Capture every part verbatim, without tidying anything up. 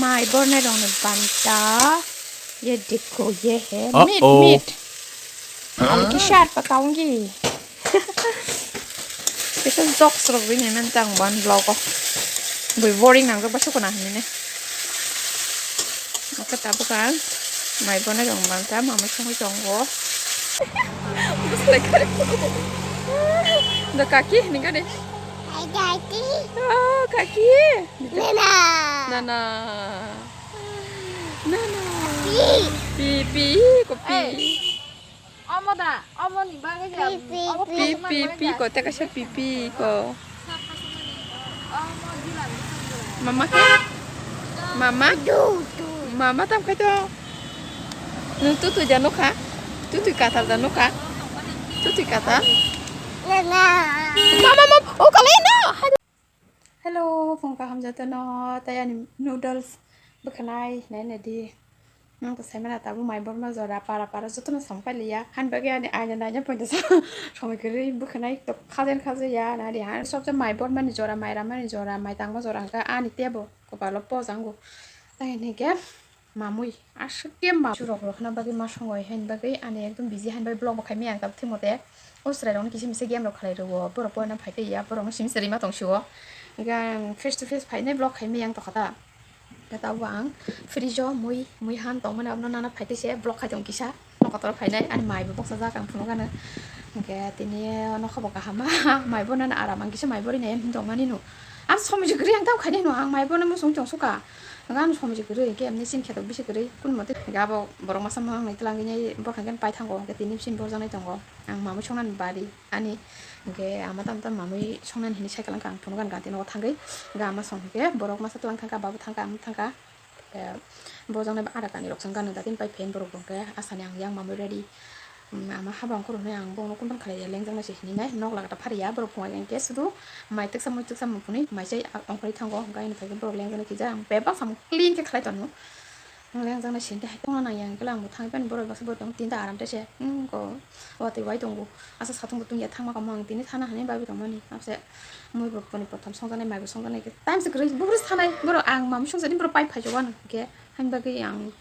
Ai, bornai rokni banta. Ye dekho, ye he. Uh-oh. Meat, meat. Ani kisa ar pata onggi. Kisa jokes rok bini men tang ban vlog o. Bui boring nang jok ba sukuna hinine. Oke, tabuk ang mai bornai rok banta, mama songwi tongo. Bwswlai kari. Da kaki hinwi gani. Hi, Daddy. Oh, kaki. Nana. Nana. Nana. Pi. Pi, pi, ko pi. Ei. Omo da, omo ni bagwi ja. Pi, pi, omo pi, pi, pi, pi, ko, teka sa pi, pi, ko. Omo di la. Mama ke? Mama? Du, du. Mama tam khai to. Nung tu tu jano kha? Tu tu katar jano kha? Tu tu katar? Nana. Mama, mama, oh, kalai na. Hello, phung kaham jotono, tei ani noodles bwkhanai hinai nai di. Nang to saimana tabuk mai borma jora para para jotono samung pailiya. Han bagwi ani aina naina poito sa somoi kwrwi bwkhanai to khajen khajiya nari han sobse mai bormani jora, mai ramani jora, mai tangma jora hwnkhe ani tebo kopalo pojango. Tai hinike mamui aswk khe ma churok rok hwnna bagwi ma songwi haini bagwi ani ekdom busy haini bagwi vlog bo khaimaya ang tabuk thwimo te. O chwrai rokno kisa misa game rok khalai rwo, borok poina phai tei ya, borok no simi chwrai ma tong sio. Hwnkhe ang face to face phainai vlog khaimaya ang tokha ta. Hwnkhe tabuk ang fridge o mui, mui han tongmani abono nana phai tei se vlog khai tong kisa. Nokotor phainai ani mai bo boksa jak ang phunuk ano. Hwnkhe tini nokha bo kaham mai bo nana aram ang kisa mai bo rinai hinwi tongmani no. Ang somoi je kwrwi ang tamo khainai no ang mai bo no muchung tong suka. Ang ano somoi je kwrwi hwnkhe emni chini kheto bisi kwrwi kun mote hwnkhe abo borok masa ma ang nai twlang nai borok hwnkhe pai thango hwnkhe tini bisi borok janai tongo. Ang mamui songnani bari ani hwnkhe ama tam tam mamui songnani hinwi cycle wngkha ang phunukani ganti nogo thangwi hwnkhe ama song hwnkhe borok masa twlang thangkha babo thangkha ang thangkha. Hwnkhe bo janai bo ada kani rok chwng gana da tini pai phen borok bo hwnkhe asani ang yang mamui ready. Ama habang khoro hwnwi ang bono kuntan khlai ya lengjak nai se hinwi nai nok lagata phariya borok phungai hwnkhe sudu mai twksa mui twksa mung phunwi mai chai ongkhorwi thango hwnkhe ani phai borok lengjak nai kisa ang bebak samung clean khe khlai tongno. Ang lengjak nai sini hai tongna nang yang khe ang bo thang pen borok baksa borok tong tinta aram tese. Hmm, ko watwi wai tongo. Asa satung bo tungya thangma kamo ang tini thana hani bagwi tongmani. Ase mui bo koni prothom songjaknai mai bo songjaknai khe time se kwrwi bubru sanai borok ang mami songjaknai borok pai phai jokano hwnkhe hani bagwi ang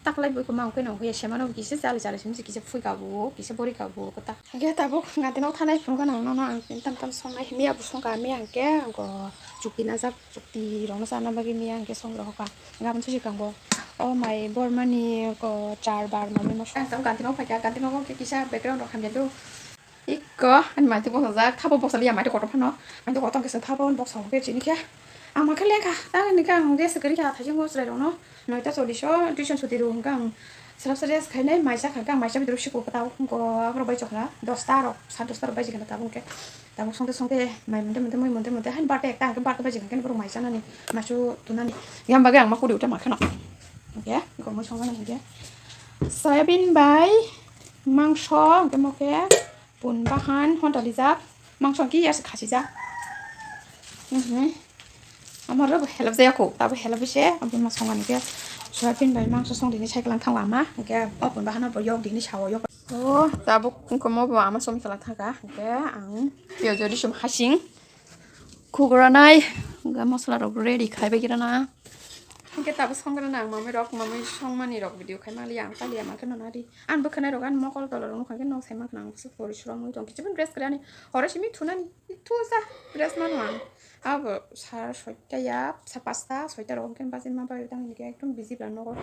taklai bui koma ang khe nong khe semano kisa chali chali simi kisa phui kabo kisa bori kabo kota. Hwnkhe tabuk nati nok thanai phunukha nang nono ang tam tam songnai miya bo songkha miya hwnkhe ang ko chukti najak. Chukti rokno chana bagwi miya hwnkhe song rok hoka. Gabon susi kango. O mai bormani ko char bar mami masa. Ang tamo ganti nok phaikha, ganti nok khe kisa background rok hamya do. Ikko ani mai twi bosajak, thabo bosaliya mai twi kotor phano. Mai twi kotor kisa thabo boksa hwnkhe chini khe. Ang ma khe lengkha, tang ni khe ang rest kwrwi kha, thaising bo chwrai rokno noita chollish o tuition chuti rw hwnkhe ang swrapsa rest khainai, mai cha kha khe ang mai cha bidoro siko kwtal hwnkhe aborok bai chokla dosta rok, sat dosta rok baiji kha tabuk hwnkhe. Tabuk songte songte mai monte monte mui monte monte hain barte ekta hwnkhe barte baji hwnkhe borok mai chanani maisu tunani. Yang bagwi ang ma kuri uta ma kheno. Hwnkhe gomoi songmani hwnkhe soyabin bai mangso hwnkhe mo khe pun bahan honta lijak mangso hwnkhe yasi khasijak. Mhm. Amoro help jaya kho, tabo help se, abo ma songani khe soyabin bai mangso song dini cycle ang thango ama, hwnkhe o pun bahano bo yok dini sao yok. O tabuk wngkha mo bo ama song tala thangkha, hwnkhe ang piyaj rosum hasing khugranai, hwnkhe masala rok ready khai bai rana. Hwnkhe tabuk song rana ang mamui rok, mamui songmani rok video khai maliya ang paliya ma khe nonari. Ang bwkhanai rok ang mokol tolo rok nokha khe nok sai mankha ang bwswk pori surok mui tong kichibun dress kwrani horo simi thunani. Thusa dress mano ang. Abo sar soita ya, sa pasta, soita rok hwnkhe bachai ma bai tang hwnkhe ekdom busy bla nogo.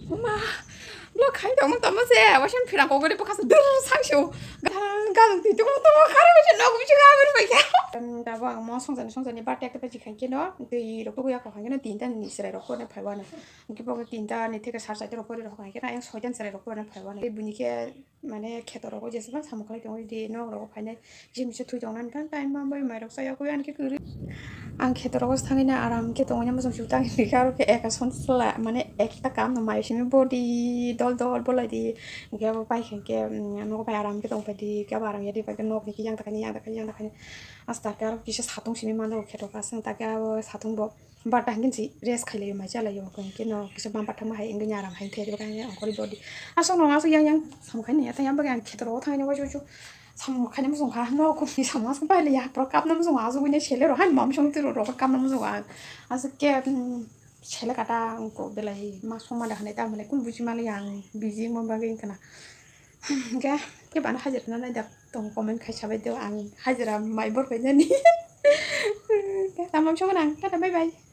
Ma, vlog khai tongmo tongmo se, waisa phirang kok gori bwkha se dur sang sio. Gadang gadang twi tongmo tongmo khara bai se nok bisingo aboni bai khe. Em, abo ang mo songjani songjani birthday ekta bai jikhain khe no, twi rok tugu ya kok hwnkhe no tinta ni chwrai rok kone phai wano. Hwnkhe bo tinta ni theke sar soita rok pori rok hwnkhe no, ayang soita ni chwrai rok kone phai wano. Tei buini khe Mane kheto rogo jeswk samung khlai tongo, idi nok rogo phainai kisa misa thwi tongnani phano time ma bai mai rok chaya koi ani khe kwrwi. Ang kheto rogo thangwi na aram khe tongo, muchung sui tang hwnkhe aro khe eka son sla mane ekta kam no mai simi body dol dol bolai di, hwnkhe abo pai khe hwnkhe, mm, nogo pai aram khe tong pai di, hwnkhe abo aram ya di pai khe nok ni khe yang ta khaini yang ta khaini yang ta khaini. Asta khe aro kisa satung simi mano kheto ka swng ta khe abo satung bo. Barta hingke si rest khailai o, mai chalai o, hingke no kisa bumper thangma hai wngwi aram hai thai rwkha hingke ongkhorwi body. Aswk no aswk yang yang samkhaini ya, tei yang bagwi ang kheto rogo thangwi waisa waisa Samung khaina muchung kha, no kok ni samung aswk bai le ya, pro kap na muchung aswk bai ne sele ro, han mam song tiro ro kap na muchung ang. Aswk ke, mm, sele kata ang ko belai ma song ma da hanai ta male kun buji male yang busy mo bagwi kana. Ke, ke bana hajira na nai da tong comment khai sabai do ang hajira mai bor bai nani. Ke tamam song nang, tata bye bye.